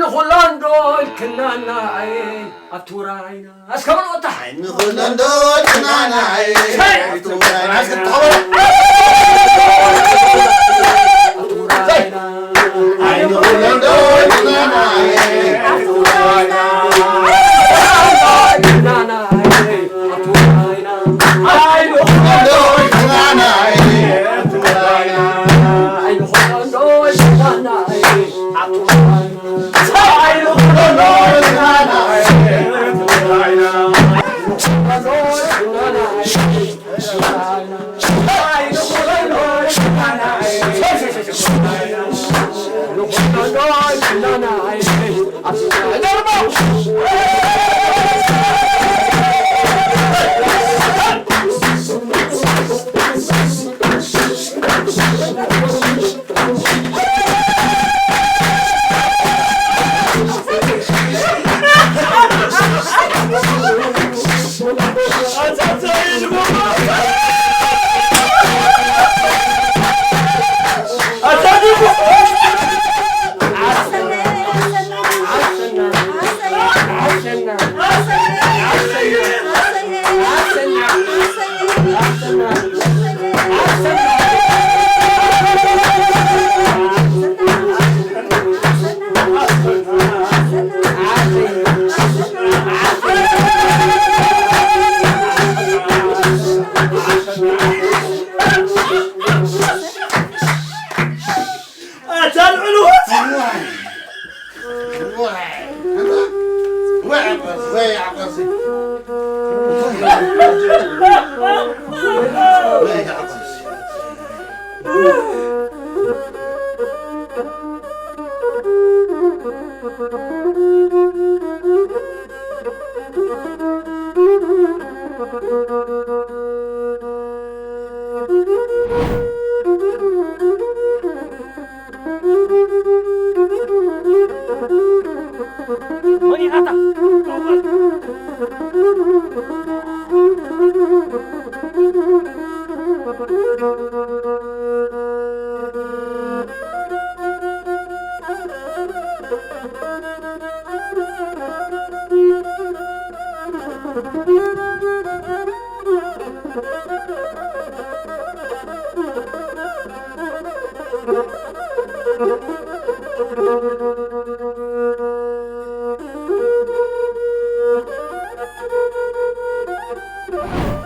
ንኹላንዶ ኢልክናና ኣየ ኣብ ትውራይና እስከ በልወታ። ንኹላንዶ ኢልክናና ኣየ ኣብ ትውራይና እስከ ተኸበሉ።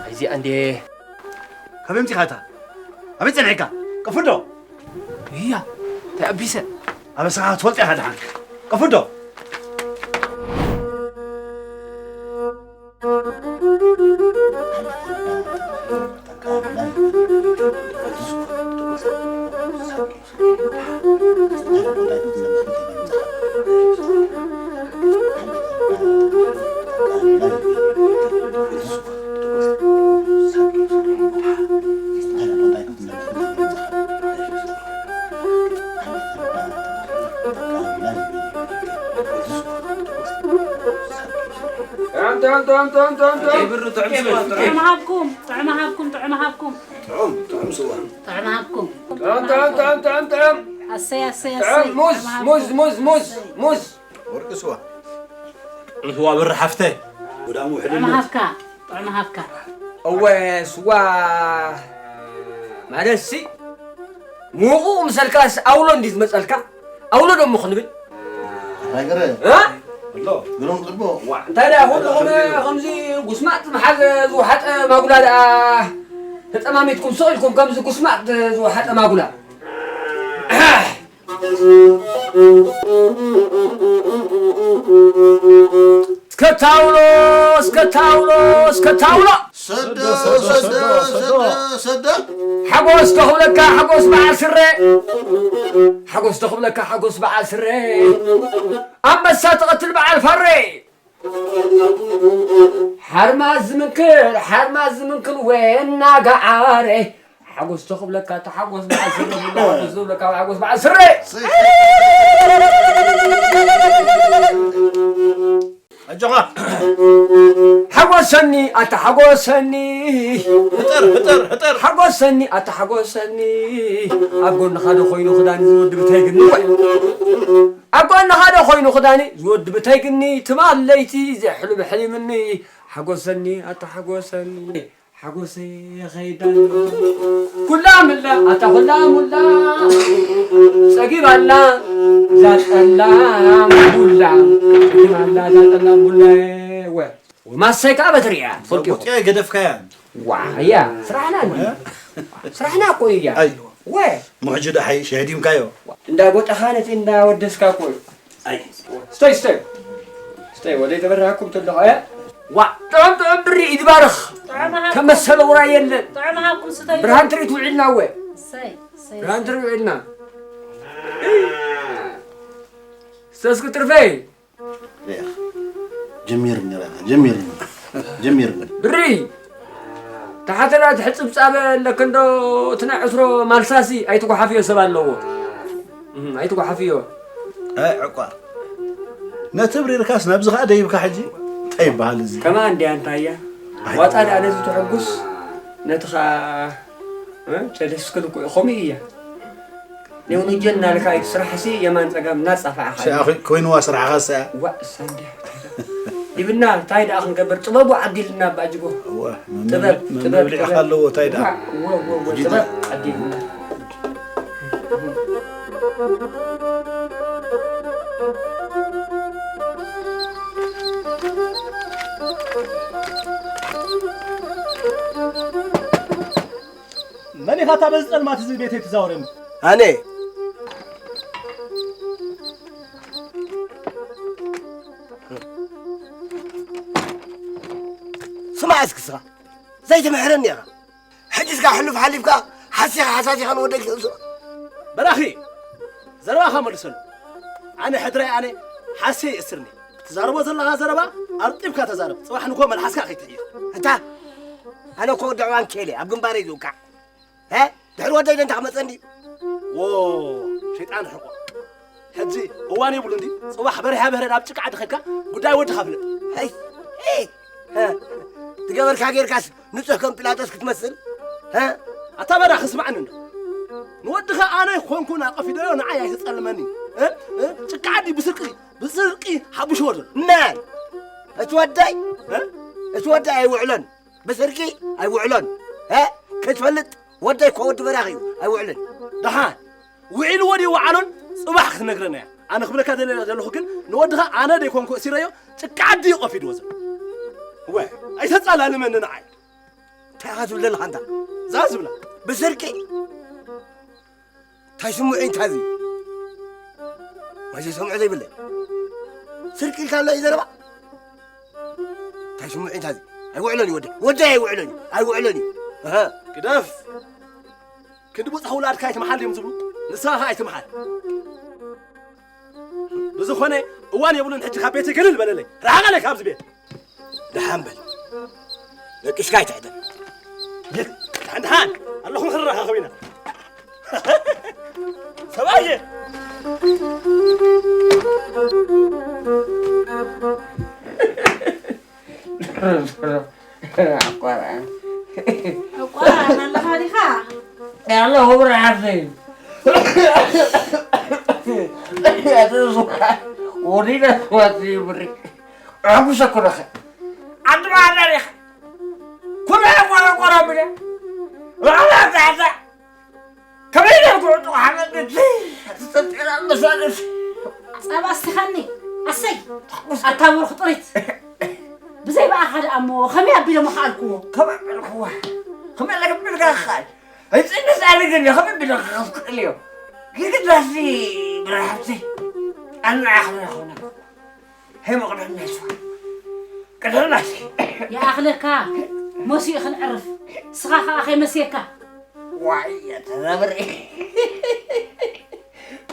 እዚኣ እንዴ? ካበይ ኣምጺኻታ? ኣበይ ጸኒሕካ? ቀፍዶ! እያ፣ ተኣቢሰ። ኣበሳኻ ትፈልጥ ኢኻ ደሓን። ቀፍዶ! ጥዑም፣ ጥዑም፣ ጥዑም፣ ጥዑም፣ ጥዑም። ጥዑም ሃብኩም፣ ጥዑም ሃብኩም፣ ጥዑም ሃብኩም። ጥዑም፣ ጥዑም ስዋ። ጥዑም ሃብኩም። ጥዑም፣ ጥዑም፣ ጥዑም፣ ጥዑም፣ ጥዑም። ኣሰይ፣ ኣሰይ፣ ጥዑም ኣሰይ። ሙዝ፣ ጥዑም ሙዝ፣ ሃብኩም። ሙዝ፣ ሙዝ፣ ኣሰይ። ሙዝ። ወርቂ ስዋ። ስዋ ብር ሓፍተይ። ጉዳሙ ጥዑም ውሕድነት። ሃብካ፣ ጥዑም ሃብካ። እወ፣ ስዋ ማለትሲ፣ ምዉቕ ምሰልካስ ኣውሎ እንዲ ዝመጸልካ፣ ኣውሎ ዶ እሞ ክንብል? ኣታ ገረ። እ? ኣሎ። ግሩም ጽቡቕ። ዋ፣ እንታይ ደኣ ኩልኹም ከምዚ ጉስማጥ ምሓዝ ዝወሓጠ ማጉላ ደኣ ተጠማሚትኩም ስቕ ኢልኩም ከምዚ ጉስማጥ ዝወሓጠ ማጉላ። እስከ ታውሎ፣ እስከ ታውሎ፣ እስከ ታውሎ። ሰደ፣ ሰደ፣ ሰደ፣ ሰደ፣ ሰደ። ሓጎስ ዶ ክብለካ ሓጎስ በዓል ስረ። ሓጎስ ዶ ክብለካ ሓጎስ በዓል ስረ። ኣንበሳ ትቐትል በዓል ፋረ። ሓርማዝ ዝምንክር፣ ሓርማዝ ዝምንክር ወና ገዓረ። ሓጎስ ዶ ክብለካ ተሓጎስ በዓል ስረ። ሓጎስ ዶ ክብለካ ሓጎስ በዓል ስረ። ኣጆኻ። ሓጎሰኒ ኣታ ሓጎሰኒ። ሕጠር፣ ሕጠር፣ ሕጠር። ሓጎሰኒ ኣታ ሓጎሰኒ። ኣብ ጎንኻ ዶ ኮይኑ ክዳን ዝወዲ ብታይ ግኒ ወይ? ኣብ ጎንኻ ዶ ኮይኑ ክዳኒ ዝወዲ ብታይ ግኒ? ትማል ለይቲ ዘሕልም ሕሊምኒ። ሓጎሰኒ ኣታ ሓጎሰኒ። ሓጎሰይ ይኸይድ ኣሎ። ኩላ ምላ ኣታ ኩላ ሙላ። ጸጊብ ኣላ ዛጠላ ሙላ። ጸጊብ ኣላ ዛጠላ ሙላ። ወ-፣ ወማሰይ ከኣ በትሪ እያ፣ ትፈልጥዮ። ዘርቁጥያ ገደፍካያ። ዋ፣ እያ፣ ስራሕና እንዲ። እ? ስራሕና እኮ እያ። ኣይ። ወ። ሙሕጂ ደሓይ ሸህዲምካዮ። እንዳ ጎጠኻ ነቲ እንዳ ወደስካ እኮ እዩ። ኣይ። ስተይ፣ ስተይ። ስተይ፣ ወደይ ተበራህኩም ትልሖ፣ እ? ዋ፣ ጥዑም፣ ጥዑም ብሪ ይትባረኽ። ጥዑም ሃብኩም። ከመሰለ ውራይ የለን። ጥዑም ሃብኩም ስተዩ። ብርሃን ትርኢት ውዒልና እወ። እሰይ፣ እሰይ፣ ብርሃን እሰይ። ትርኢት ውዒልና። ስተስኩ ትርፈይ። ጀሚርኒ፣ ጀሚርኒ፣ ጀሚርኒ። ብሪ፣ ታሕተና ትሕጽብ ጻበ ኣለክንዶ፣ እቲ ናይ ዕስሮ ማልሳሲ ኣይትጓሓፍዮ ሰብ ኣለዎ። እም፣ ኣይትጓሓፍዮ። ኣይ፣ ዕቋር። ነቲ ብሪርካስ ናብዚ ኸኣ ደይብካ ሕጂ እንታይ ይበሃል እዚ? ከማን እንድያ እንታይ እያ? ኣይ። ዋጣ ደኣ ነዚ ትሕጉስ፣ ነቲ ኸኣ፣ እ፣ ጨደስክን እኮ ከምኡ እያ። ኔው ንጀን እናልካ እዩ ስራሕሲ የማን ጸጋም እናጻፋዕኻ እዩ። ሰኣ ኮይ-፣ ኮይንዋ ስራሕኻ ሰኣ። ዋእ፣ እሳ እንድያ። ይብና፣ እንታይ ደኣ ክንገብር? ጥበቡ ዓዲልና ኣባ ኣጅጎ። እወ፣ ጥበብ፣ መ-፣ ጥበብ፣ መብልዒ ጥበብ። ኣለዎ፣ እንታይ ደኣ? እወ፣ እወ፣ እወ፣ ጊታ። ጥበብ ዓዲልና። መን ኢኻ እታ በዚ ጸልማት እዚ ቤተይ ትዛወረኒ? ኣነ። ስማዕ እስኪ ስኻ፣ ዘይትምሕረኒ ኢኻ። ሕጂ እስካ ሕሉፍ ሓሊፍካ ሓሲኻ ሓሳሲኻ ንወደይ ክትእስሮ። በራኺ፣ ዘረባኻ መልሰሉ። ኣነ ሕድራይ ኣነ ሓሴ ይእስርኒ። ትዛረቦ ዘለኻ ዘረባ ኣርጢብካ ተዛረብ። ጽባሕ ንግሆ መልሓስካ ከይትሕይር። ኣታ፣ ኣነ እኮ ወዲ ዕዋን ኬለ ኣብ ግንባረይ ዝውቃዕ። ሀ? ድሕሪ ወደይ ደንታ ክመጸ እንዲ? ዎ፣ ሸይጣን ሕቆ። ሕጂ እዋን የብሉ እንዲ? ጽባሕ በርሃ በህረ ናብ ጭቃ ዓዲ ከድካ ጉዳይ ወድኻ ፍለጥ። ሀይ፣ ሄ፣ ሀ፣ ትገበርካ ጌርካስ ንጹህ ከም ጲላጦስ ክትመስል? ሀ? ኣታ በራኺ ስማዕኒ እንዶ። ንወድኻ ኣነ ኮንኩ ናቀፊደዮ ንዓይ ኣይተጸልመኒ። እ? እ? ጭቃ ዓዲ ብስርቂ፣ ብስርቂ ሓብሽዎ ዘሎ። መን? እቲ ወደይ? እ? እቲ ወደይ ኣይውዕሎን። ብስርቂ ኣይውዕሎን። ሀ? ክትፈልጥ ወደይ እኮ ወዲ በራኺ እዩ። ኣይውዕልን። ደሓን። ውዒልዎ ድዩ ወዓሎን ጽባሕ ክትነግረና እያ። ኣነ ክብለካ ዘለ-፣ ዘለኹ ግን ንወድኻ ኣነ ደይኮንኩ እሲረዮ ጭቃ ዓዲ እዩ ቀፊድዎ ዘሎ። ወ፣ ኣይተጻላልመኒ ንዓይ። እንታይ ኢኻ ትብል ዘለኻ ኣንታ? እዛ ዝብላ። ብስርቂ? እንታይ ስምዒት እዚ? ወይ ዘሰምዖ ዘይብለይ? ስርቂ ኢልካ ኣሎ እዩ ዘረባ? እንታይ ስምዒት እዚ? ኣይውዕሎን እዩ ወደይ። ወደይ ኣይውዕሎን እዩ። ኣይውዕሎን እዩ። እህ። ግደፍ። ክንዲ ቡጽሕ ውላድካ ኣይትምሓል ድዮም ዝብሉ? ንስኻ ኸኣ ኣይትምሓል። ብዝኾነ እዋን የብሉን ሕጂ ካብ ቤተይ ገለል በለለይ። ርሓቐለይ ካብዚ ቤት። ደሓን በል። ደቂስካ ኣይትሕደር። ደሓን ደሓን ኣለኹ ክንረኻኸብ ኢና። ሰብኣየ። ኣቋርዓ። ኣቋርዓ ኣለኻ ዲኻ? ኣለኹ ብርሓተይ። ወዲና ክዋት ይብሪ። ኣጉሰ ኩለኸ። ዓዲ ማዕዳ ዲኻ? ኩለ ቆረቆረ ብለ። ላዕላ ታሕታ። ከመይ ጌርኩ ዕጡቕ ሓመድ እቲ ተጠርጢራ መሳልስ? ጸባ እስኻኒ። ኣሰይ። ኣታ ብሩኽ ጥሪት። ብዘይ ብኣኻ ደኣ እሞ ከመይ ኣቢለ ምኸኣልክዎ? ከመይ ኣቢልክዎ? ከመይ ኣቢልካ ክኸኣል? ኣይጽንስ ኣለ ግን ከመይ ኣቢለ ክኸፍክእል እዮ? ግድዳሲ ብርሃብቲ። ኣና ኣኽለ ኾነ። ሄይ መቕደል ናይ ስዋ። ቅደም ናሲ። ይኣኽለካ። መሲኡ ክንዕርፍ። ስኻ ኸኣ ከይመስየካ። ዋይ፣ የተዘብሪ።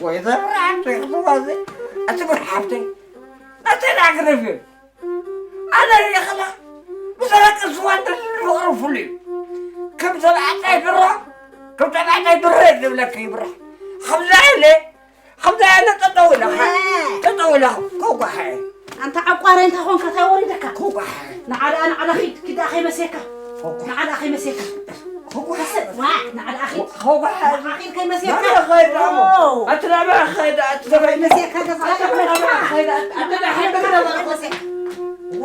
ወይ ዘብሪ ሓብተይ ክትዋዘ። ኣቲ ብር ሓብተይ። ኣቲ ዳግረፍ እዩ። ኣነ ይኸላ። ብዘረቀ ስዋ እንደ ፍቕሪ ፍሉይ እዩ። ከም ተባዕታይ ድሮ፣ ከም ተባዕታይ ድሮ እየ ዝብለካ ይብራሕ። ከምዛ ኢለ፣ ከምዛ ኢለ ጠጠው ኢለ፣ ጠጠው ኢለ ከጓሓ እየ። ኣንታ ዓቋረ እንታይ ኾንካ? እንታይ ወሪደካ? ኮጓሕ። ንዓ ደኣ፣ ንዓ ደኣ ኺድ፣ ኪድ ደኣ ከይመሴካ። ኮጓሕ። ንዓ ደኣ ከይመሴካ። ኮጓሕ። ዋ፣ ንዓ ደኣ ኺድ። ኮጓሕ። ንዓ ኺድ ከይመሴካ። ናበይ ኸይድ ደኣ? ኦ። ኣቲ ናበይ ኸይድ? ኣቲ ናበይ? ከይመሴካ ገዛ ኣቲ ናበይ ኸይድ? ኣቲ ናበይ ኸይድ? ከይመሴካ። ዋ።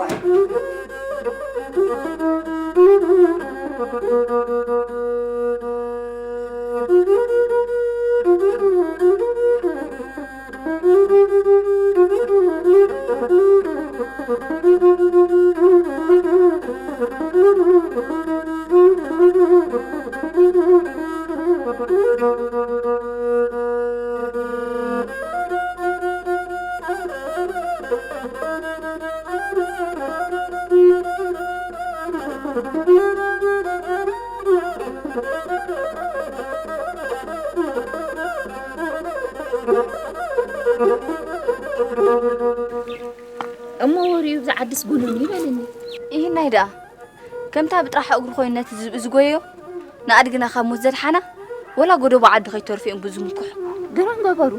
እሞ ወሪኡ ብዛ ዓድስ ጉኑን ይበልኒ። ይህናይ ደኣ፣ ከምታ ብጥራሕ እግሩ ኮይኑ ነቲ ዝብኢ ዝጎዮ፣ ንኣድግና ካብ ሞት ዘድሓና፣ ወላ ጎደቦ ዓዲ ከይተርፍኦም ብዝምኩሑ። ግርም ገበሩ።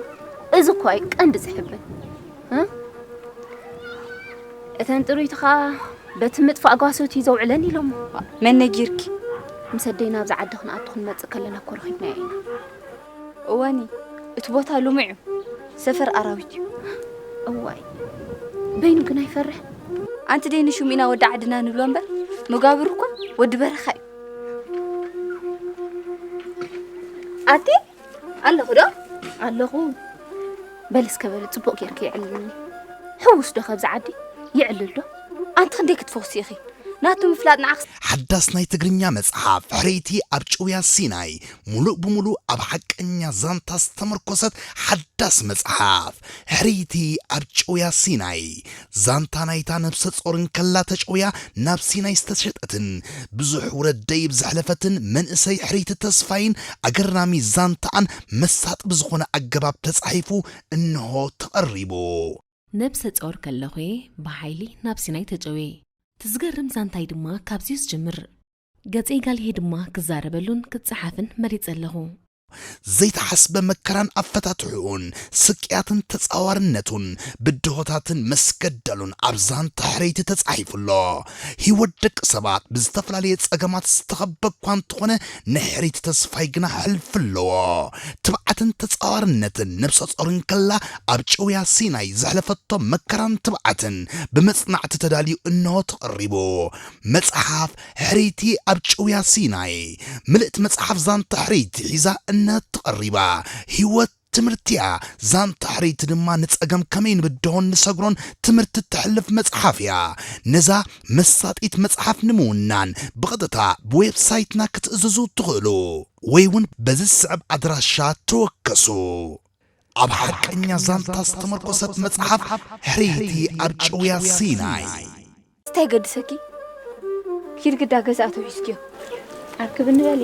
እዚ እኮ እዩ ቀንዲ ዝሕብን። እ? እተን ጥሩይቲ ኸኣ በቲ ምጥፋእ ጓሶት እዩ ዘውዕለን ኢሎሞ። መን ነጊርኪ? ምስ ኣደይ ናብዚ ዓዲ ክንኣቱ ክንመጽእ ከለና እኮ ረኺብናዮ ኢና። እወኒ፣ እቲ ቦታ ልሙዕ እዩ። ሰፈር ኣራዊት እዩ። እዋይ፣ በይኑ ግን ኣይፈርሕ። ኣንቲ ደይ ንሹም ኢና ወዲ ዓድና ንብሎ እምበር፣ መጋብሩ እኳ ወዲ በረኻ እዩ። ኣቲ፣ ኣለኹ ዶ? ኣለኹ። በል እስከ በሊ፣ ጽቡቕ ጌርኪ የዕልልኒ። ሕውስ ዶ ካብዚ ዓዲ? ይዕልል ዶ? ኣንቲ ክንደይ ክትፈኽሲ ኢኺ? ናቱ ምፍላጥ ንዓኽስ። ሓዳስ ናይ ትግርኛ መጽሓፍ፣ ሕርይቲ ኣብ ጭውያ ሲናይ፣ ሙሉእ ብሙሉእ ኣብ ሓቀኛ ዛንታ ዝተመርኮሰት ሓዳስ መጽሓፍ፣ ሕርይቲ ኣብ ጭውያ ሲናይ። ዛንታ ናይታ ነብሰ ጾር እንከላ ተጨውያ ናብ ሲናይ ዝተሸጠትን ብዙሕ ውረድ ደይብ ዘሕለፈትን መንእሰይ ሕርይቲ ተስፋይን ኣገራሚ ዛንታኣን መሳጢ ብዝኾነ ኣገባብ ተጻሒፉ እንሆ ተቐሪቡ። ነብሰ ጾር ከለኹ'የ ብሓይሊ ናብ ሲናይ ተጨውየ። እቲ ዝገርም ዛንታይ ድማ ካብዚ'ዩ ዝጅምር። ገጸይ ጋልሄ ድማ ክዛረበሉን ክጸሓፍን መሪጸ ኣለኹ። ዘይተሓስበ መከራን ኣፈታትሕኡን፣ ስቅያትን ተጻዋርነቱን፣ ብድሆታትን መስገደሉን ኣብ ዛንታ ሕርይቲ ተጻሒፉ ኣሎ። ህይወት ደቂ ሰባት ብዝተፈላለየ ጸገማት ዝተኸበ እኳ እንተኾነ፣ ናይ ሕርይቲ ተስፋይ ግና ሕልፊ ኣለዎ። ትብዓትን ተጻዋርነትን ነብሰ ጾር እንከላ ኣብ ጭውያ ሲናይ ዘሕለፈቶ መከራን ትብዓትን ብመጽናዕቲ ተዳልዩ እንሆ ተቐሪቡ። መጽሓፍ ሕርይቲ ኣብ ጭውያ ሲናይ። ምልእቲ መጽሓፍ ዛንታ ሕርይቲ ሒዛ እንሆ ተቐሪባ። ህይወት ትምህርቲ'ያ። ዛንታ ሕርይቲ ድማ ንጸገም ከመይ ንብድሆን ንሰግሮን ትምህርቲ እተሕልፍ መጽሓፍ እያ። ነዛ መሳጢት መጽሓፍ ንምውናን ብቐጥታ ብዌብሳይትና ክትእዝዙ ትኽእሉ ወይ እውን በዚ ዝስዕብ ኣድራሻ ተወከሱ። ኣብ ሓቀኛ ዛንታ ዝተመርኮሰት መጽሓፍ ሕርይቲ ኣብ ጭውያ ሲናይ። እንታይ ገድሰኪ? ኪድ ግዳ ገዛ ኣቶ ሒዝክዮ። ኣርክብኒ በሊ።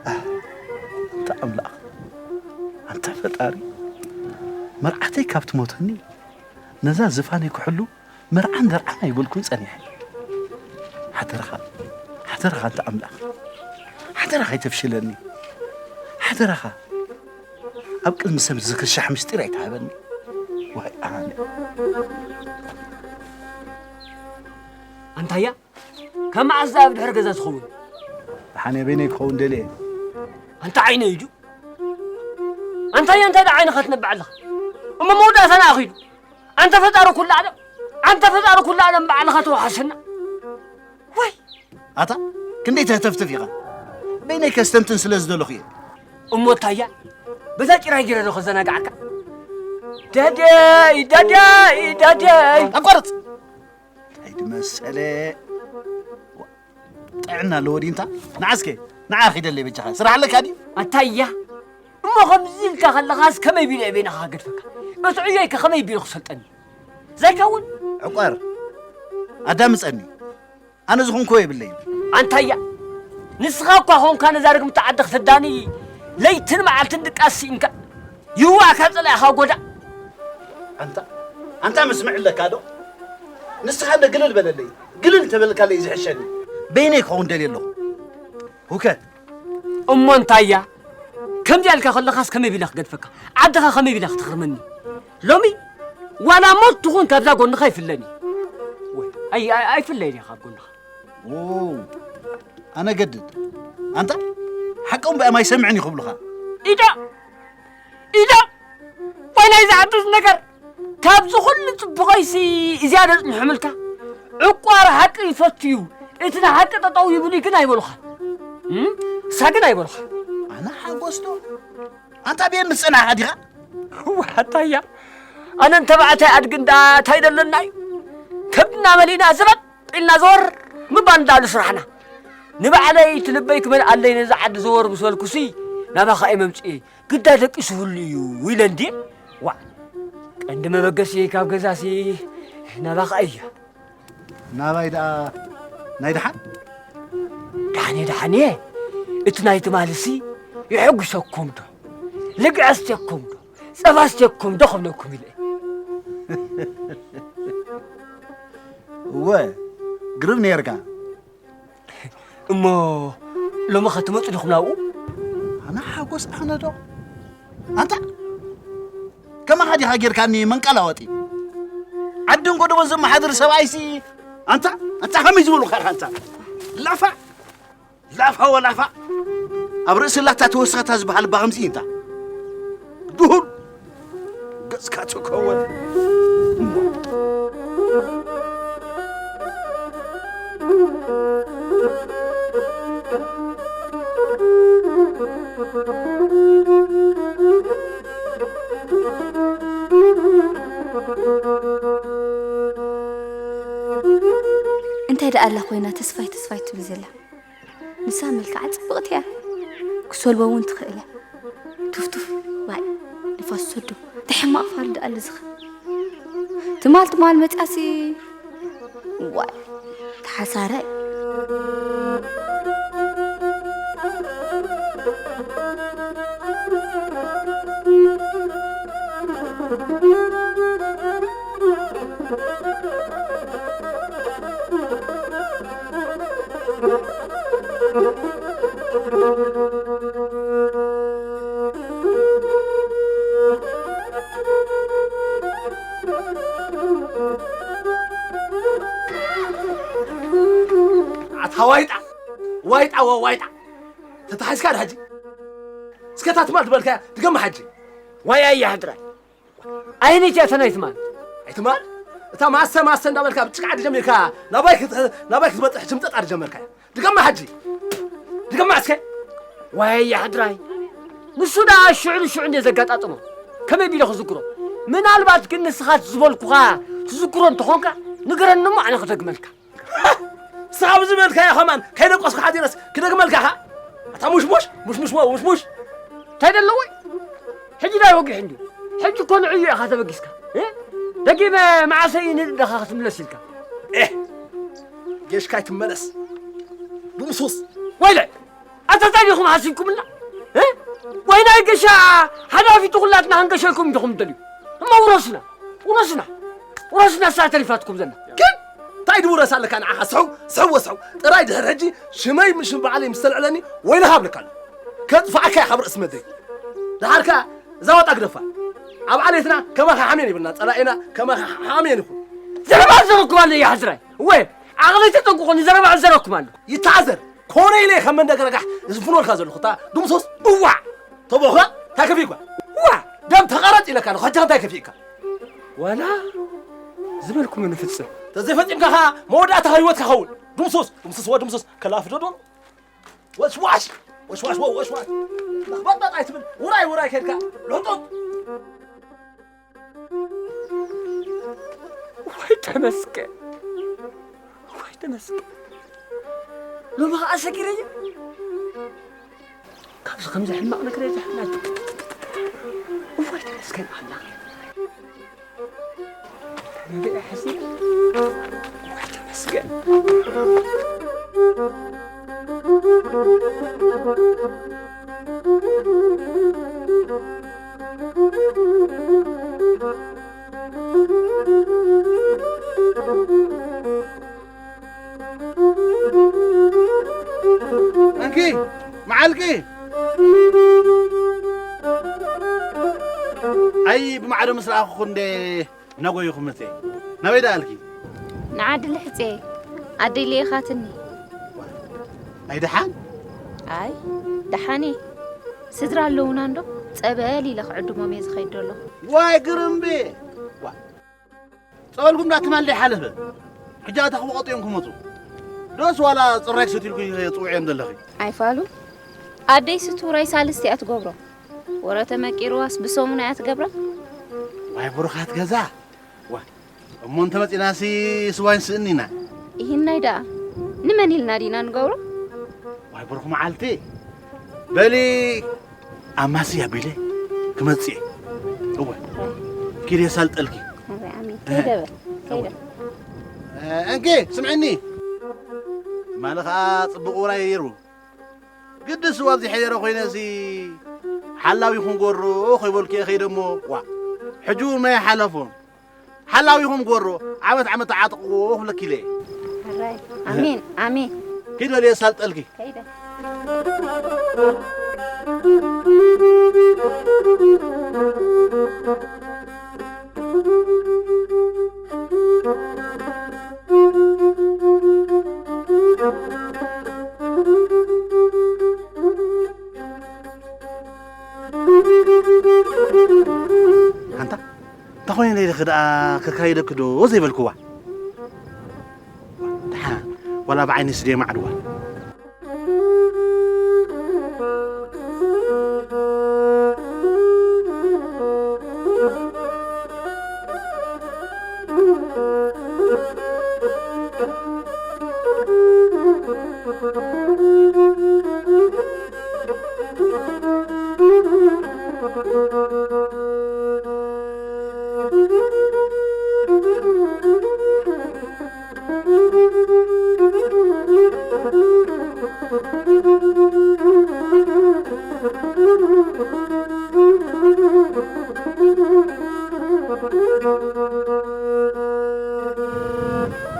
ኣንታ ኣምላኽ፣ ኣንታ ፈጣሪ፣ መርዓተይ ካብ ትሞተኒ፣ ነዛ ዝፋነይ ክሕሉ መርዓን ደርዓን ኣይበልኩን ጸኒሐ። ሓደራኻ፣ ሓደራኻ ኣንታ ኣምላኽ፣ ሓደራኻ ኣይተፍሽለኒ። ሓደራኻ፣ ኣብ ቅድሚ ሰብ ዝክሻሕ ምስጢር ኣይትሃበኒ። ዋይ ኣነ። ኣንታያ፣ ካብ መዓስ ደኣ ኣብ ድሕሪ ገዛ ዝኸውን? ደሓን በይነይ ክኸውን ደልየ። ኣንታ ዓይነይ እዩ። ኣንታያ፣ እንታይ ደኣ ዓይንኻ ትነብዕ ኣለኻ? እሞ መወዳእታና ኣኺሉ። ኣንታ ፈጣሪ ኩሉ ዓለም፣ ኣንታ ፈጣሪ ኩሉ ዓለም ባዕልኻ ተወሓሰና። ወይ! ኣታ፣ ክንደይ ተህተፍትፍ ኢኻ? በይነይ ከስተንትን ስለ ዝደለኹ እየ። እሞ ታያ፣ በዛ ጭራይ ጌረ ዶ ከዘናግዓካ? ደደይ፣ ደደይ፣ ደደይ! ኣቋርጽ! እንታይ ድመሰለ ጥዕና ኣለዎ ድዩ እንታ? ንዓ እስከ፣ ንዓ ኺደለይ በጃኻ። ስራሕ ኣለካ ድዩ? ኣታያ፣ እሞ ከምዚ ኢልካ ከለኻስ ከመይ ቢለ እየ በይንኻ ክገድፈካ? እቲ ዕዮይከ ከመይ ቢሉ ክሰልጠኒ? ዘይከውን? ዕቋር፣ ኣዳምጸኒ። ኣነ ዝኾንክዎ የብለይን። ኣንታያ፣ ንስኻ እኳ ኾንካ ነዛ ርግምቲ ዓዲ ክተዳኒ ለይትን መዓልትን ድቃስ ስኢንካ። ይዋእካ ጸላኢኻ ጎዳ። ኣንታ ኣንታ ምስምዕ ኣለካ ዶ? ንስኻ እንደ ግልል በለለይ። ግልል ተበልካለይ ዝሕሸኒ። በይነይ ክኸውን ደልየ ኣለኹ። ሁከት። እሞ እንታያ? ከምዚኣ ኢልካ ከለኻስ ከመይ ቢለ ክገድፈካ? ዓድኻ ከመይ ቢላ ክትኽርመኒ? ሎሚ ዋላ ሞት ትኹን ካብዛ ጎንኻ ኣይፍለኒ። ወይ፣ ኣይ-፣ ኣይ-፣ ኣይፍለይን እየ ካብ ጎንኻ። ዎ፣ ኣነ ገድድ። ኣንታ፣ ሓቆም ብኣም ኣይሰምዕን እዩ ክብሉኻ። ኢዳ! ኢዳ! ወይ ናይዚ ዓዲ እዚ ነገር! ካብዚ ኩሉ ጽቡቐይሲ እዚኣ ደጽንሖምልካ? ዕቋር ሓቂ ይፈቱ እዩ። እቲ ንሓቂ ጠጠው ይብሉ ግን ኣይበሉኻን። እም? እሳ ግን ኣይበሉኻን። ኣነ ሓጎስ ዶ? ኣንታ ብየን ምስ ጸናሕካ ዲኻ? ዋታያ፣ ኣነን ተባዕታይ ኣድግን ደኣ እንታይ ደለና እዩ? ከብድና መሊእና ዝበጥ ኢልና ዘወር ምባል እንዳሉ ስራሕና። ንባዕለይ እቲ ልበይ ክመልኣለይ ነዚ ዓዲ ዘወር ምስ በልኩሲ ናባኻ እየ መምጽኤ። ግዳ ደቂሱ ህሉ እዩ ኢለ እንድየ። ዋዕ፣ ቀንዲ መበገሲ ካብ ገዛሲ ናባኻ እያ። ናባይ ደኣ ናይ ደሓን? ደሓን እየ፣ ደሓን እየ። እቲ ናይ ትማልሲ የሐጉሰኩም ዶ? ልግዐ ኣስትየኩም ዶ? ጸባ ኣስትየኩም ዶ ክብለኩም ኢለ። እወ፣ ግርም ነይርካ። እሞ ሎሚ ኸትመጹ ዲኹም ናብኡ? ኣነ ሓጎስ ኣነ ዶ? ኣንታ ከማኻ ዲኻ ጌርካኒ መንቀላወጢ? ዓድን ጎደቦን ዘመሓድር ሰብኣይሲ ኣንታ፣ ኣንታ ከመይ ዝበሉኻ ኢኻ ኣንታ? ላፋ፣ ላፋ ወላፋ። ኣብ ርእሲ ላታ ተወሰኸታ ዝበሃል እባ ከምዚ እዩ እንታ። ድሁል ገጽካ ትከወል። እንታይ ደኣ ኣላ ኮይና ተስፋይ ተስፋይ ትብል ዘላ? ንሳ መልክዓ ጽብቕቲ እያ። ክሰልቦ እውን ትኽእል እያ። ቱፍቱፍ፣ ዋይ፣ ንፋስ ሰዶ። እንታይ ሕማቕ ፋል ደኣ ኣለ ዝኸ? ትማል ትማል መጻሲ፣ ዋይ፣ ተሓሳራይ። ኣታ ዋይጣ፣ ዋይጣ፣ ዋ-፣ ዋይጣ። ተታሒዝካ ዶ ሕጂ? እስከ እታ ትማል ዝበልካያ ድገማ ሕጂ። ዋይ ኣያ ሕድራይ። ኣየነይቲ እያ እታ ናይ ትማል? ኣይ ትማል? እታ ማሰ ማሰ እንዳበልካ ብጭቃ ድጀሚርካ ናባይ ክት-፣ ናባይ ክትበጽሕ ጅምጠጣ ድጀመርካ። ድገማ ሕጂ። ድገማ እስከ። ዋይ ኣያ ሕድራይ። ንሱ ደኣ ሽዑ ንሽዑ እንደ ዘጋጣጥሞ። ከመይ ቢለ ክዝክሮ? ምናልባት ግን ንስኻ ዝበልኩኻ ትዝክሮ እንተኾንካ ንገረኒ እሞ ኣነ ክደግመልካ። ንስኻ ብዝበልካዮ ከማን ከይደቀስኩ ሓዲረስ ክደግመልካ ኢኻ? ኣታ ሙሽሙሽ፣ ሙሽሙሽ፣ ሙሽሙሽ። እንታይ ደለዎ? ሕጂ ዳይ ወጊሑ እንድዩ። ሕጂ እኮ ንዕዩ ኢኻ ተበጊስካ። እ? ደጊመ መዓሰይ ንደኻ ክትምለስ ኢልካ? ኤህ፣ ጌሽካ ኣይትመለስ። ድምሱስ። ወይለ፣ ኣታ እንታይ ዲኹም ሓሲብኩምና? እ? ወይ ናይ ገሻ ሓላፊቱ ኩላትና ክንገሸልኩም ዲኹም ትደልዩ? እሞ ውረሱና። ውረሱና፣ ውረሱና፣ እሳ ተሪፋትኩም ዘላ። ግን እንታይ ድውረስ ኣለካ ንዓኻ? ስሕው፣ ስሕው ወስሕው። ጥራይ ድሕሪ ሕጂ ሽመይ ምስ ሽም በዓለይ ምስ ተልዕለኒ ወይልኻ ኣብለካ ኣለኹ። ከጥፍኣካ እየ ካብ ርእሲ መደይ። ደሓር ከኣ እዛ ዋጣ ግደፋ። ኣብ ዓሌትና ከማኻ ሓሜን ይብልና፣ ጸላኢና ከማኻ ሓሜን ይኹን። ዘረባ ዘረኩም ኣለ እያ ሕዝራይ። እወ፣ ዓቕለይ ተጠንቅቑ፣ ንዘረባ ዘረኩም ኣለ። ይተኣዘር። ኮነ ኢለ ከም መንደገረጋሕ ዝፍኖልካ ዘለኹ እታ ድምሶስ። እዋዕ! ተቦኸ እንታይ ከፊእኳ? እዋ! ደም ተቐረጽ ኢለካ ኣለኹ፣ ሕጂ እንታይ ከፊእካ? ዋላ ዝበልኩሞ ንፍጽም። ተዘይፈጺምካ ኸኣ መወዳእታ ህይወትካ ኸውን። ድምሶስ፣ ድምሶስ፣ ወ ድምሶስ፣ ከላፊ ዶ ዶ? ወሽዋሽ፣ ወሽዋሽ፣ ወ-፣ ወሽዋሽ። ለኽበጥበጥ ኣይትብል፣ ውራይ፣ ውራይ ከድካ፣ ልሕጡጥ። ወይ ተመስገን፣ ወይ ተመስገን። ሎሚ ኸኣ ሰጊረዮ። ካብዚ ከምዚ ሕማቕ ነገር የብዝሓልና። እፎይ ተመስገን ኣምላኽ። ተነግአ ሕዚ። እፎይ ተመስገን። እንኪ መዓልኪ። ኣይ ብማዕዶ ምስ ረኣኹ እንደ ነጎይኹ መፅእ። ናበይ ደኣልኪ? ንዓዲ ልሕፀ ኣደይ ልኢኻትኒ። ኣይ ደሓን? ኣይ ደሓን እየ። ስድራ ኣለውና እንዶ? ጸበል ኢለ ክዕድሞም እየ ዝኸይድ ዘሎ። ዋይ ግርምቢ! ዋ፣ ጸበልኩም ዳ ትማል ሓለፈ። ሕጂ ኣታ ክወቐጡ እዮም ክመጹ። ዶስ ዋላ ጽራይ ክሰትዩልኩ ጽውዕ እዮም ዘለኺ? ኣይፋሉ። ኣደይ ስቱራይ ሳልስቲ እያ ትገብሮ። ወረ ተመቂርዋስ ብሰሙን እያ ትገብራ። ዋይ ብሩኻት ገዛ። ዋ፣ እሞ እንተመጺናሲ ስዋይ ንስእኒ ኢና። ይህናይ ደኣ ንመን ኢልና ዲና ንገብሮ? ዋይ ብሩኽ መዓልቲ። በሊ ኣማሲ ኣቢለ ክመጽእ እየ። እወ፣ ኪድ የሳልጠልኪ። ኣረ ኣሜን። ከይደ በል፣ ከይደ። እ፣ እንኪ ስምዕኒ። ማለ ኸኣ ጽቡቕ ውራይ ነይሩ። ግድስ ኣብዚ ሕደረ ኮይነሲ ሓላዊኹም ጎሮ ከይበልኩ እየ ከይደ እሞ፣ ዋ፣ ሕጂ እውን ማይ ሓለፎም። ሓላዊኹም ጎሮ ዓመት ዓመት ተዓጥቕዎ ክብለኪ ኢለ እየ። ሕራይ። ኣሜን፣ ኣሜን። ኪድ በል የሳልጠልኪ። ከይደ። ኣንታ፣ እንታይ ኮይነ ኢልኺ ደኣ ከካይደኪ ዶ ዘይበልክዋ? ደሓን፣ ዋላ ብዓይኒ ስደየ ማዕድዋ።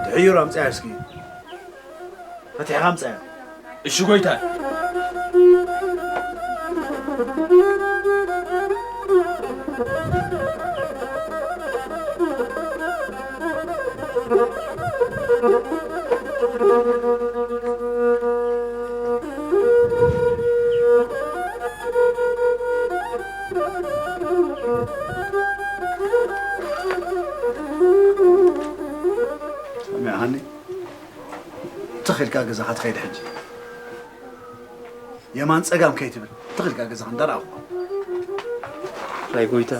ትሕይሩ ኣምፅያ እስኪ። ፈቲሕኻ ኣምፅያ። እሺ ጎይታ። ሰሚዕኻኒ? ትኽ ኢልካ ገዛኻ ትኸይድ ሕጂ። የማን ጸጋም ከይትብል፣ ትኽ ኢልካ ገዛኻ እንዳረኣኹ። ናይ ጎይታ።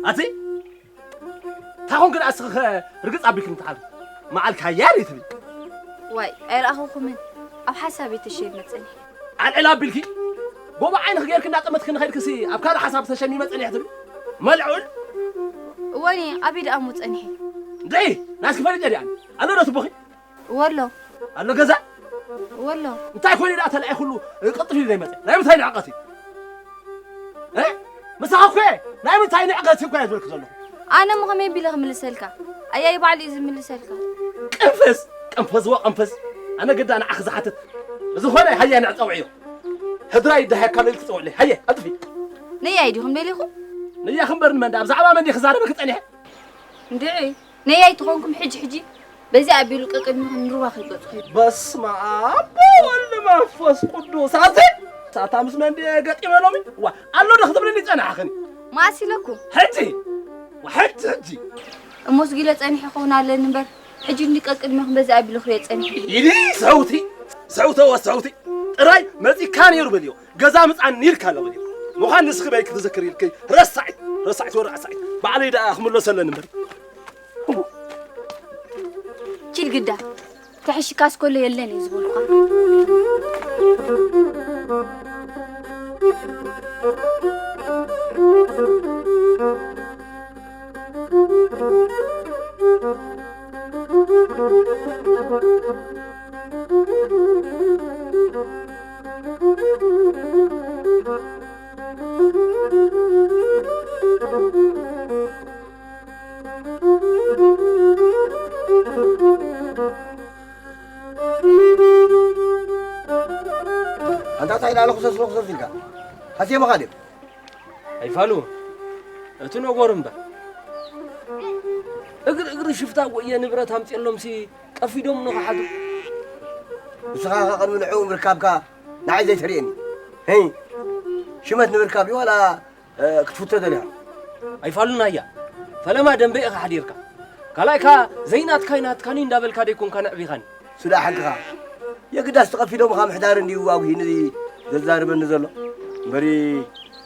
ኣቲ እንታይ ኾንክ ደኣ እስኺ ኸ ርግጽ ኣቢልክኒ ትሓልፊ? መዓልካ ያር ትብል። ዋይ፣ ኣይረኣኹኹምን። ኣብ ሓሳብ እየ ተሸይመ ጸኒሐ። ኣልዕል ኣቢልኪ? ጎቦ ዓይንኺ ጌርኪ እንዳጠመትክኒ ኸድክሲ ኣብ ካልእ ሓሳብ ተሸሚመ ጸኒሐ ትብል? መልዑል? እወኒ፣ ኣበይ ደኣ እሞ ጸኒሐ? እንድዒ፣ ናትኪ ፈሊጠ ድኣ? ኣሎ ዶ ትቦኺ? ወሎ። ኣሎ ገዛ? ወሎ። እንታይ ኮይኑ ደኣ ተላዒ ኩሉ ቅጥፍ ኢሉ ዘይመጸ? ናይ ምንታይ ንዕቀት እዩ? እ? ምሳኻ እኮ እየ ናይ ምንታይ ንዕቀት እኮ እየ ዝበልክ ዘለኹ። ኣነ እሞ ከመይ ቢለ ክምልሰልካ? ኣያይ ባዕሉ እዩ ዝምልሰልካ። ቅንፍዝ፣ ቅንፍዝ ወ ቅንፍዝ። ኣነ ግዳ ንዓኺ ዝሓትት። ብዝኾነ ሃየ ንዕጸውዕዮ። ህድራይ ይደሃየካ ኢልክ ጽውዕለይ። ሃየ፣ ኣጥፊ። ነያይ ዲኹም ደሊኹም? ነያኺ እምበር ንመን ደኣ? ብዛዕባ መን ዲኺ ክዛረበኪ ጸኒሐ? እንድዒ። ነያይ ተኾንኩም ሕጂ ሕጂ በዚ ኣቢሉ ቀቅድሚኹም ንሩባ ከይገጹ ከይዱ። በስመ ኣብ ወወልድ መንፈስ ቅዱስ። ኣዘ ሳታ ምስ መን ድየ ገጢመ ሎሚ? ዋ፣ ኣሎ ዶ ክትብልኒ ጸናሕኽኒ? መኣስ ኢለኩም? ሕጂ! ዋ፣ ሕጂ፣ ሕጂ! እሞስ ጊለ ጸኒሐ ክኸውን ኣለኒ እምበር፣ ሕጂ እንዲ ቀቅድሚኹም በዚ ኣቢሉ ክሪኦ ጸኒሐ። ኢሊ ሰውቲ፣ ሰውተ ወሰውቲ፣ ጥራይ መጺካ ነይሩ በልዮ። ገዛ ምጻን ኢልካ ኣሎ በልዮ። ምዃን ንስኺ በይ ክትዝክር ኢልኪ ረሳዒት፣ ረሳዒት ወረ ረሳዒት። ባዕለይ ደኣ ክምለሰለን እምበር። ኪድ ግዳ፣ ተሕሽካስ ከሎ የለን እዩ ዝበልኳ። ኣንታ እንታይ ኢላ ለኹሰስ ለኹሰስ ኢልካ? ሃስየ መኻድም። ኣይፋሉ፣ እቲ ነገሩ እምበር። እግሪ እግሪ ሽፍታ ጎየ ንብረት ኣምፅኦሎምሲ ቀፊዶም ንኽሓድሩ። ንስኻ ከ ቅድሚ ንዕኡ ምርካብካ ንዓይ ዘይተርእየኒ? ህይ፣ ሽመት ንምርካብ እዩ ዋላ፣ እ፣ ክትፍቶ ደሊኻ? ኣይፋሉን ኣያ፣ ፈለማ ደንበ ኢኻ ሓዲርካ። ካልኣይ ከኣ ዘይናትካይ ናትካኒ እንዳበልካ ደይኮንካ ነዕቢኻኒ። ስዳ ሓቅኻ። የግዳስ ተቐፊዶምኻ ምሕዳር እንድዩ ኣጉሂ ነዚ ዘዛርበኒ ዘሎ። እምበሪ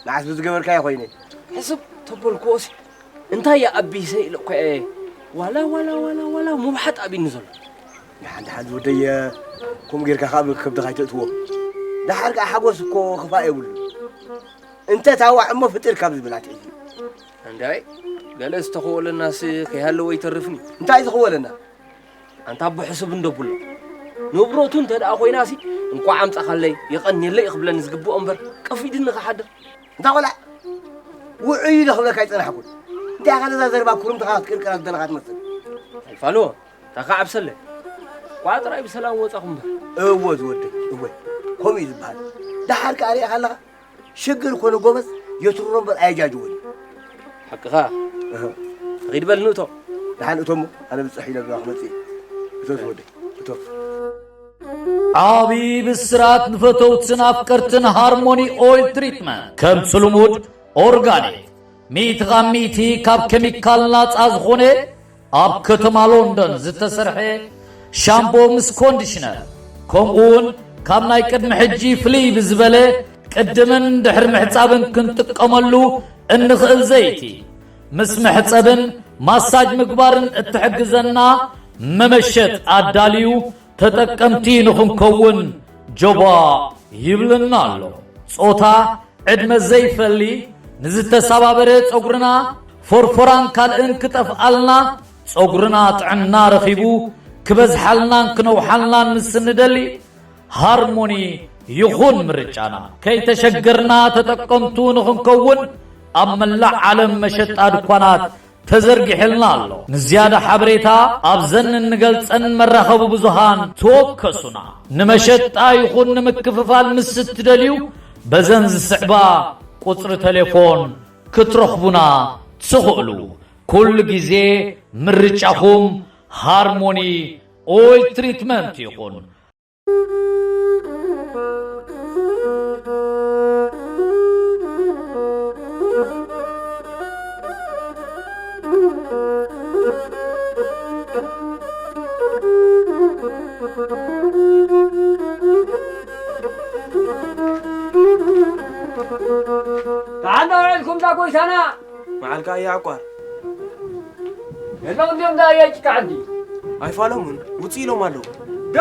ንዓስ ብዝገበርካዮ ኮይነ። ሕስብ ተበልክዎሲ እንታይ እያ ኣቢሰ ኢለ እኮ እየ። ዋላ፣ ዋላ፣ ዋላ፣ ዋላ ምውሓጥ ኣቢኒ ዘሎ። ደሓን፣ ደሓን ዝወደየ፣ ከምኡ ጌርካ ከኣ ብከብድኻ ኣይተእትዎ። ደሓር ከኣ ሓጎስ እኮ ክፋእ የብሉን። እንተ ታዋዕ እሞ ፍጥር ካብ ዝብል ኣትሒዙ። እንታይ? ገለ ዝተኸወለናስ ከይሃለወ ይተርፍኒ። እንታይ ዝኸወለና? ኣንታ ኣቦ ሕሱብ እንዶ ብሎ። ንብረቱ እንተ ደኣ ኮይናሲ፣ እንቋዕ ኣምጻኻለይ፣ የቐንየለይ ክብለኒ ዝግብኦ እምበር፣ ቀፊድኒ ክሓድር። እንታ ቆልዓ፣ ውዑይ ኢለ ክብለካ ኣይጸናሕኩን። እንታይ ኢኻ ነዛ ዘረባ ኩርምትኻ ክትቅርቅራ ዝደለኻ ትመስል? ኣይፋልዎ፣ እታ ከዓብሰለይ። ቋ ጥራይ ብሰላም ወጻኹም እምበር። እወ ዝወደይ፣ እወ። ከምኡ እዩ ዝበሃል። ደሓር ከኣ ርኢኻ ኣለኻ? ሽግር ኮነ ጎበዝ፣ የትርሮ እምበር ኣየጃጅዎን። ሓቅኻ። እህ። ኺድ በል ንእቶ። ደሓን እቶ እሞ፣ ኣነ ብጽሕ ኢለ ብዛ ክመጽእ እየ። እቶ ዝወደይ፣ እቶ። ዓቢ ብስራት ንፈተውትን ኣፍቀርትን ሃርሞኒ ኦይል ትሪትመንት። ከምቲ ልሙድ ኦርጋኒክ፣ ሚእቲ ካብ ሚእቲ ካብ ኬሚካል ናጻ ዝኾነ፣ ኣብ ከተማ ሎንዶን ዝተሰርሐ ሻምቦ ምስ ኮንዲሽነር፣ ከምኡ እውን ካብ ናይ ቅድሚ ሕጂ ፍልይ ብዝበለ ቅድምን ድሕሪ ምሕጻብን ክንጥቀመሉ እንኽእል ዘይቲ፣ ምስ መሕጸብን ማሳጅ ምግባርን እትሕግዘና መመሸጥ ኣዳልዩ ተጠቀምቲ ንኽንከውን ጆባ ይብለና ኣሎ። ጾታ፣ ዕድመ ዘይፈሊ፣ ንዝተሰባበረ ጸጉርና፣ ፎርፎራን ካልእን ክጠፍኣልና፣ ጸጉርና ጥዕና ረኺቡ ክበዝሓልናን ክነውሓልናን ምስ እንደሊ፣ ሃርሞኒ ይኹን ምርጫና። ከይተሸገርና ተጠቀምቱ ንኽንከውን፣ ኣብ መላእ ዓለም መሸጣ ድኳናት ተዘርጊሕልና ኣሎ። ንዝያዳ ሓበሬታ ኣብዘን እንገልጸን መራኸቢ ብዙሃን ተወከሱና። ንመሸጣ ይኹን ንምክፍፋል ምስ እትደልዩ፣ በዘን ዝስዕባ ቁጽሪ ቴሌፎን ክትረኽቡና ትኽእሉ። ኩሉ ግዜ ምርጫኹም ሃርሞኒ ኦይል ትሪትመንት ይኹን። ደሓን ዶ ውዒልኩም እዛ ጎይታና? መዓልካ እያ ዕቋር። የለውን ድዮም እዛ እያ ጭቃ ዓዲ? ኣይፋሎምን፣ ውፅእ ኢሎም ኣለዉ። ዶ?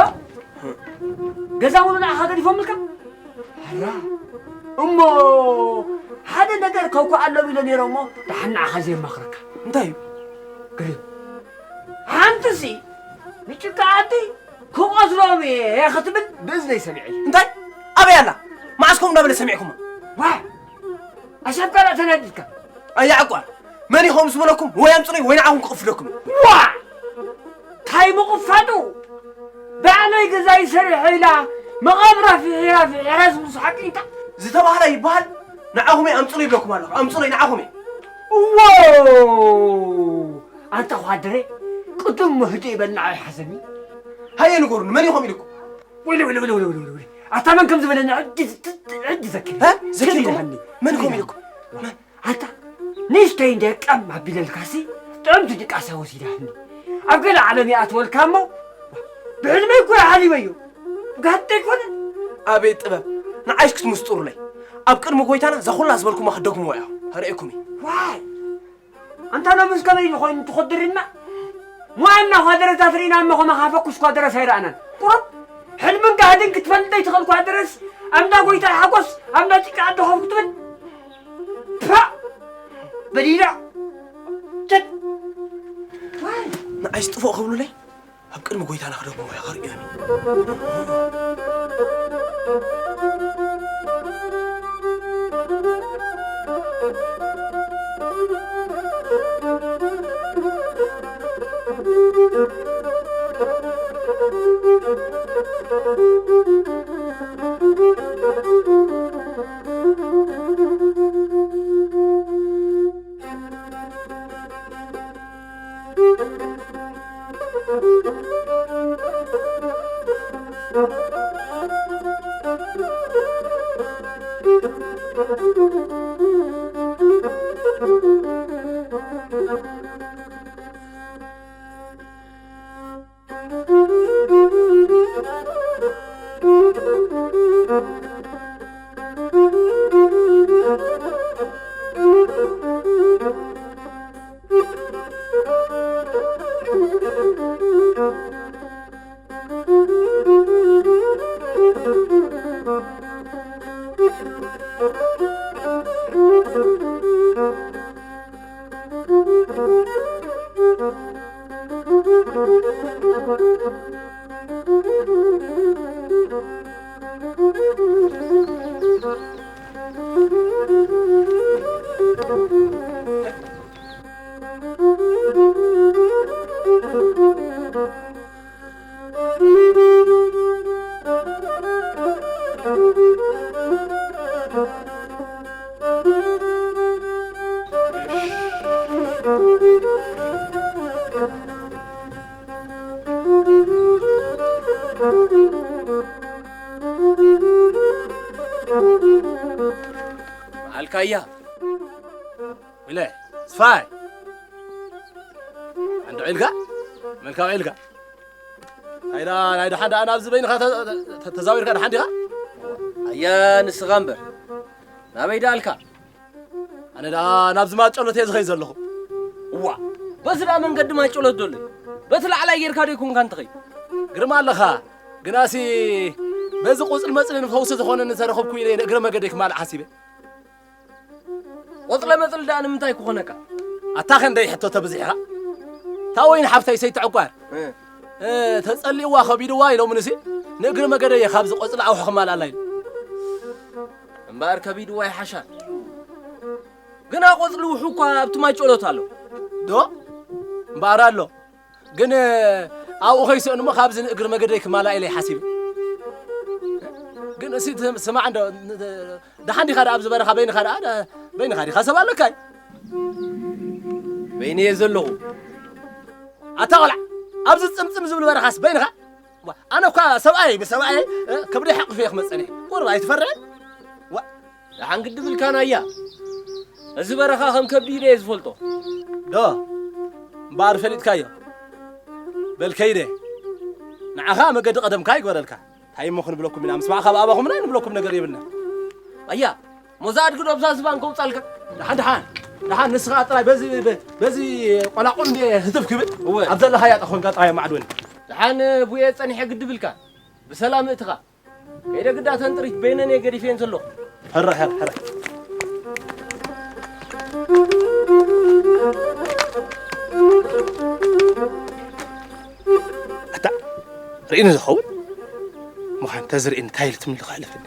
ገዛ እውን ንዓኻ ገዲፎምልካ? ኣራ፣ እሞ ሓደ ነገር ከውኩ ኣለዉ ኢለ ነይረ እሞ፣ ደሓን ንዓኻ ዘየማኽረካ። እንታይ እዩ? ግርም። ሓንትሲ ንጭቃ ዓዲ ክቐትሎም እየ ክትብል ብእዝነይ ሰሚዐ። እንታይ? ኣበይ ኣላ? መዓስ ከምኡ እንዳበለ ሰሚዕኩማ? ዋ! ኣሻብ ካልእ ተናዲድካ። ኣያ ዕቋር፣ መን እዩ ከምኡ ዝበለኩም? ወይ ኣምፅለይ ወይ ንዓኹም ክቕፍለኩም እዩ። ዋ! ታይ ምቕፋጡ? ባዕለይ ገዛይ ሰሪሐ ኢላ መቓብራ ፍሒራ ፍሒራ ዝብሉስ ሓቂ እንታ? ዝተባህለ ይበሃል። ንዓኹም እየ ኣምፅለይ ይብለኩም ኣለኹ። ኣምፅለይ ንዓኹም እየ። እዎ! ኣንታ ኳድረ፣ ቅድም እሞ ህድእ ይበል ንዓይ ሓሰኒ። ሃየ ንገሩኒ፣ መን እዩ ከምኡ ኢልኩም? ወይለ፣ ወይለ፣ ወይለ። ኣታ መን ከም ዝበለኒ ሕጂ፣ ሕጂ ዘኪረ። እ? ዘኪርኩም? ክንዲ መን ከም ኢልኩም? መን? ኣታ ንእሽተይ እንደ ቀም ኣቢለልካሲ ጥዕምቲ ድቃሳ ወሲዳትኒ። ኣብ ገለ ዓለም ይኣትወልካ እሞ ብሕልመይ እኮ ሓሊመዮ። ጋጥ ኣይኮነ። ኣቤት ጥበብ! ንዓይስ ክትምስጥሩለይ። ኣብ ቅድሚ ጎይታና እዛ ኩላ ዝበልኩማ ክትደግምዋ ኢኹም። ሃረኤኩም እዩ። ዋይ! ኣንታ ሎምስ ከመይ ኮይኑ ትኹድርና? ሞያና ኳደረታት ርኢና እሞ ከማኻ ፈኩስ ኳደረስ ኣይረኣናን። ቁሩብ ሕልምን ጋህድን ክትፈልጥ ዘይትኽእል እኳ ድረስ፣ ኣብ እንዳ ጎይታ ሓጎስ፣ ኣብ እንዳ ጭቃ ኣደኹም ክትብል፣ ፓ! በዲዳ! ቸት! ዋይ! ንዓይስ ጥፎእ ክብሉለይ፣ ኣብ ቅድሚ ጎይታና ክደግምዎ እያ ከርእዮም እዩ። በዓልካያ። ኢለ፣ ስፋይ። ኣንድ ዒልካ? መልካ ዒልካ? ኣይዳ፣ ናይ ደሓን ደኣ ናብዚ በይንኻ ተ-፣ ተ-፣ ተ-፣ ተዛዊርካ ደሓን ዲኻ? ኣያ ንስኻ እምበር፣ ናበይ ደኣልካ? ኣነ ደኣ ናብዚ ማጨሎት እየ ዝኸይድ ዘለኹ። እዋ፣ በዚ ደኣ መንገዲ ማጨሎት ዶ ኣሎ? በቲ ላዕላይ ጌርካ ዶ ይኮንካ እንትኸይድ? ግርማ ኣለኻ፣ ግናሲ በዚ ቁጽል መጽሊ ንፈውሲ ዝኾነኒ ተረኸብኩ ኢለ ንእግረ መገደይ ክማልእ ሓሲበ። ቆጽለ መጽሊ ደኣ ንምንታይ ክኾነካ? ኣታ ኸንደይ ሕቶ ተብዚሕኻ? እታ ወይን ሓፍተይ ሰይትዕቋር፣ እ። እ፣ ተጸሊእዋ ከቢድዋ ኢሎምንሲ፣ ንእግሪ መገደየ ካብዚ ቆጽሊ ኣውሒ ክማልኣላ ኢሉ። እምበኣር ከቢድዋ ይሓሻ። ግና ቆጽሊ ውሑ እኳ ኣብቲ ማይ ጨሎት ኣሎ። ዶ? እምበኣር ኣሎ። ግን ኣብኡ ከይስእንሞ ካብዚ ንእግሪ መገደይ ክማልኣ ኢለ ሓሲበ። ግን እሲ ስማዕ እንዶ፣ ደሓን ዲኻ ደኣ ኣብዚ በረኻ በይንኻ ደኣ፣ ደ-፣ በይንኻ ዲኻ ሰብ ኣለካ እዩ? በይነየ ዘለኹ። ኣታ ቆልዓ፣ ኣብዚ ጽምጽም ዝብል በረኻስ በይንኻ? ዋ፣ ኣነ እኳ ሰብኣይ ብሰብኣይ፣ እ፣ ከብደይ ሓቑፈ እየ ክመጽእ ነይሩ። ቁሩብ ኣይትፈርሕን? ዋ። ደሓን ግዲ ብልካና እያ። እዚ በረኻ ከም ከብዲ ኢለ እየ ዝፈልጦ። ዶ፣ እምበኣር ፈሊጥካዮ። በል ከይደ። ንዓኻ መገዲ ቀደምካ ይግበረልካ። እንታይ እሞ ክንብለኩም ኢና? ምስ በኣኻ ብኣባኹምና ንብለኩም ነገር የብልና። ኣያ፣ ሞዛ ኣድጊ ዶ ኣብዛ ዝባን ከውጻልካ? ደሓን፣ ደሓን፣ ደሓን፣ ንስኻ ጥራይ በዚ፣ በ-፣ በዚ ቆላቑል እንድየ ህትፍ ክብል፣ እወ። ኣብ ዘለኻያ ጠኾንካ ጥራይ ኣማዕድወኒ። ደሓን፣ ቡየ ጸኒሐ ግዲ ብልካ። ብሰላም እትኻ። ከይደ ግዳ ተንጥሪት በይነን እየ ገዲፈየን ዘለኹ። ሕረ፣ ሕረ፣ ሕረ። ኣታ፣ ርኢኒ ዝኸውን? ምዃን ተዝርእኒ እንታይ ኢሉ ትምልኽ ኣለፍኒ?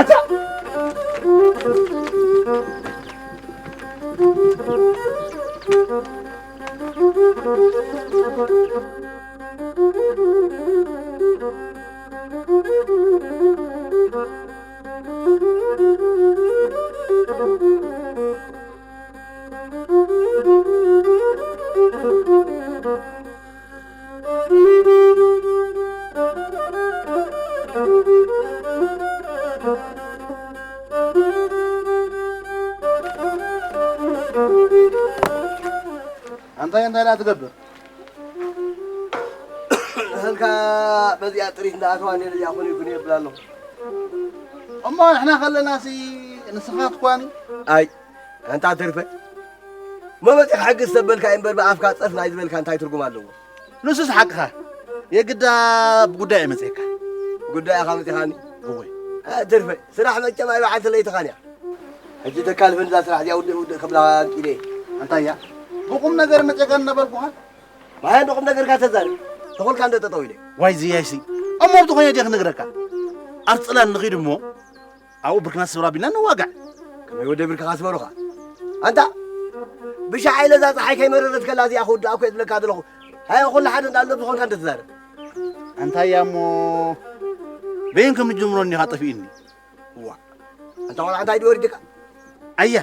ኣታ! ኣንታይ እንታይ ደኣ ትገብር? እህልካ በዚኣ ጥሪት እንዳኣተዋ ነይረ እዚኣ ኮነ ይኩን የብል ኣለኹ። እሞ ንሕና ከለናሲ ንስኻ ትኳኒ? ኣይ፣ ኣንታ ተርፈ። መመፂ ክሕግዝ ተበልካ እምበር ብኣፍካ ፀፍ ናይ ዝበልካ እንታይ ትርጉም ኣለዎ? ንሱስ ሓቅኻ። የግዳ ብጉዳይ እየ መፅኤካ። ጉዳይ ኢኻ መፂኻኒ? እወ። ትርፈ ስራሕ መቸም ኣይበዓልቲ ለይትኻን እያ። ሕጂ ተካልፈን እዛ ስራሕ እዚኣ ውድእ ውድእ ክብላ ኣንቂደ። ኣንታያ ብቁም ነገር መፅኤካ እናበልኩኻ። ማያ እንዶ ቁም ነገርካ ተዛረብ። ተኾልካ እንደ ጠጠው ኢለ። ዋይ ዝያይሲ። እሞ ብዝኾነ ድየ ክነግረካ? ኣብ ፅላል ንኺድ እሞ ኣብኡ ብርክና ስብራ ቢልና ንዋጋዕ። ከመይ ወደ ብርክኻ ስበሩኻ? ኣንታ ብሻዕ ኢለ እዛ ፀሓይ ከይመረረትከላ እዚኣ ክውድኣ እኮ እየ ዝብለካ ዘለኹ። ሃየ ኩሉ ሓደ እንዳሎ ዝኾንካ እንደ ትዛረብ። ኣንታያ እሞ በይን ከም ጅምሮ እኒኻ ጠፊእኒ። እዋ ኣንታ ቆልዓ እንታይ ድወርድካ? ኣያ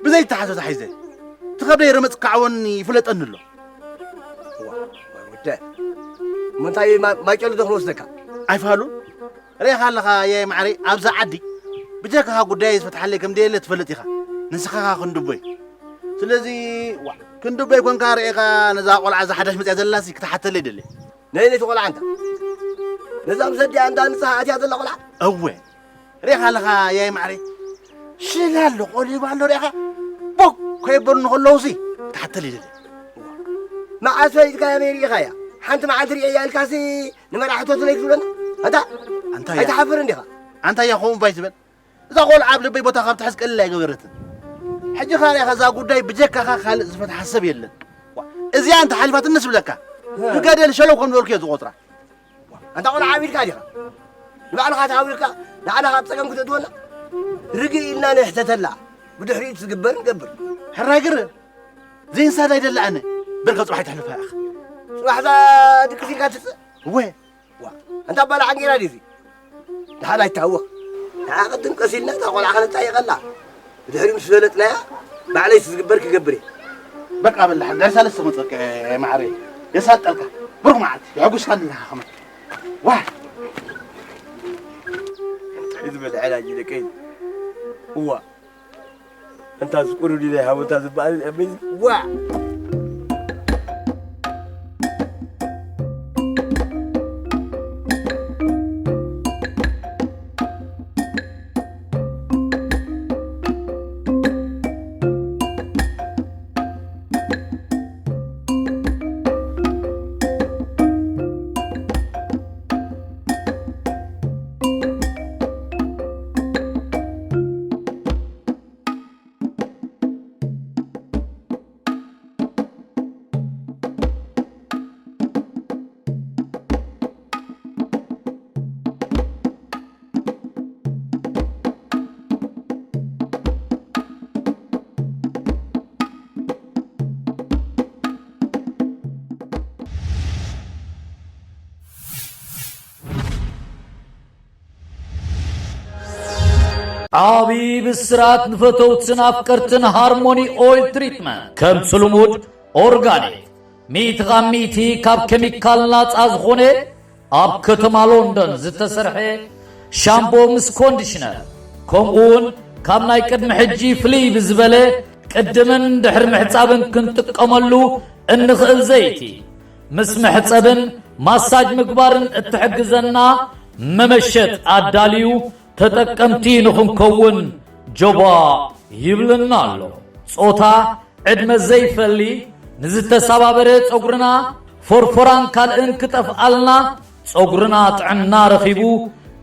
ብዘይተሓዞ ተሓይዘ ትኸብደይ ረመፅ ክዓወኒ ይፍለጠኒ ኣሎ። እዋ ወደ እሞ እንታይ ማ- ማይጨሎ ዶ ክንወስደካ? ኣይፋሉን። ርኢኻ ኣለኻ ኣያይ ማዕረይ፣ ኣብዛ ዓዲ ብጀካኻ ጉዳይ ዝፈትሓለይ ከም ደየለ ትፈልጥ ኢኻ። ንስኻ ኸዓ ክንድቦይ። ስለዚ ዋ ክንድቦይ ኮንካ ርኢኻ ነዛ ቆልዓ እዛ ሓዳሽ መፅያ ዘላሲ ክትሓተለይ ደለ። ነይ ነይቲ ቆልዓ እንታ ነዛ ምስ ኣዲኣ እንዳ ንስኻ ኣትያ ዘላ ቆልዓ? እወ። ርኢኻ ኣለኻ ኣያይ ማዕረይ፣ ሽል ኣሎ ቆሊባ ኣሎ ርኢኻ። ቦክ ከይበሉ ንኸለውሲ ክትሓተለይ ደለ። መዓስ ፈሊጥካያ መይ ርኢኻያ? ሓንቲ መዓልቲ ርእየያ ኢልካሲ ንመራሕቶ ትለይ ክትብለና? ኣንታ ኣንታ እያ ኣይትሓፍርን ዲኻ? ኣንታ እያ ከምኡ ባይ ትበል። እዛ ቆልዓ ኣብ ልበይ ቦታ ካብ ትሕዝ ቀሊል ኣይገበረትን። ሕጂ ኻርያ ከዛ ጉዳይ ብጀካኻ ካልእ ዝፈትሓ ሰብ የለን። ዋ፣ እዚኣ እንተ ሓሊፋትኒ ስብለካ ንገደል ሸለው ከም ዝበልኩ እየ ዝቆፅራ። ኣንታ ቆልዓ ዓቢድካ ዲኻ? ንባዕልኻ ተሃዊርካ ንዓና ካብ ፀገም ክተእትወና? ርግእ ኢልና ንሕተተላ። ብድሕሪኡ ዝግበር ንገብር። ሕራይ ግር ዘይንሳድ ኣይደለ ኣነ። በልካ ፅባሕ ኣይተሕልፋ ኢኻ። ፅባሕዛ ድቅስ ኢልካ ትፅእ? እወ። ዋ፣ ኣንታ ኣባላ ዓንጌራ ድዚ? ደሓን ኣይትሃወኽ። ንዓ ቅድም ቀስ ኢልና እታ ቆልዓ ከነጣይቐላ። ብድሕሪኡ ምስ ፈለጥናያ ባዕለይ ዝግበር ክገብር እየ። በቃ በላሕ፣ ድሕሪ ሰለስተ መጸከ ማዕረ የሳልጠልካ። ብሩኽ መዓልቲ፣ የሐጉስካኒ ኣለኻ ከማን። ዋይ! እንታይ ዝበልዐ ዳጂ ደቀይ? እዋ። እንታ ዝቁሩ ዲለ ሃቦታ ዝበሃል ኣበይ? ዋ! ዓቢ ብስራት ንፈተውትን ኣፍቀርትን ሃርሞኒ ኦይል ትሪትመንት። ከምቲ ልሙድ ኦርጋኒክ፣ ሚእቲ ካብ ሚእቲ ካብ ኬሚካል ናጻ ዝኾነ ኣብ ከተማ ሎንደን ዝተሰርሐ ሻምፖ ምስ ኮንዲሽነር፣ ከምኡውን ካብ ናይ ቅድሚ ሕጂ ፍልይ ብዝበለ ቅድምን ድሕሪ ምሕጻብን ክንጥቀመሉ እንኽእል ዘይቲ፣ ምስ መሕጸብን ማሳጅ ምግባርን እትሕግዘና መመሸጥ ኣዳልዩ ተጠቀምቲ ንኽንከውን ጆባ ይብለና ኣሎ። ጾታ፣ ዕድመ ዘይፈሊ፣ ንዝተሰባበረ ጸጉርና፣ ፎርፎራን ካልእን ክጠፍኣልና፣ ጸጉርና ጥዕና ረኺቡ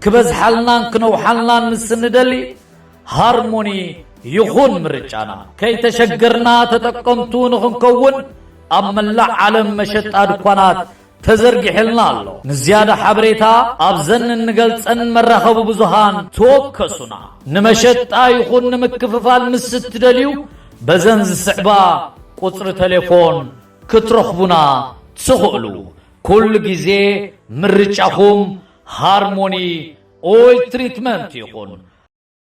ክበዝሓልናን ክነውሓልናን ምስ እንደሊ፣ ሃርሞኒ ይኹን ምርጫና። ከይተሸገርና ተጠቀምቱ ንኽንከውን ኣብ መላእ ዓለም መሸጣ ድኳናት ተዘርጊሕልና ኣሎ። ንዝያዳ ሓበሬታ ኣብዘን እንገልጸን መራኸቢ ብዙሃን ተወከሱና። ንመሸጣ ይኹን ንምክፍፋል ምስ እትደልዩ በዘን ዝስዕባ ቁጽሪ ቴሌፎን ክትረኽቡና ትኽእሉ። ኩሉ ግዜ ምርጫኹም ሃርሞኒ ኦይል ትሪትመንት ይኹን።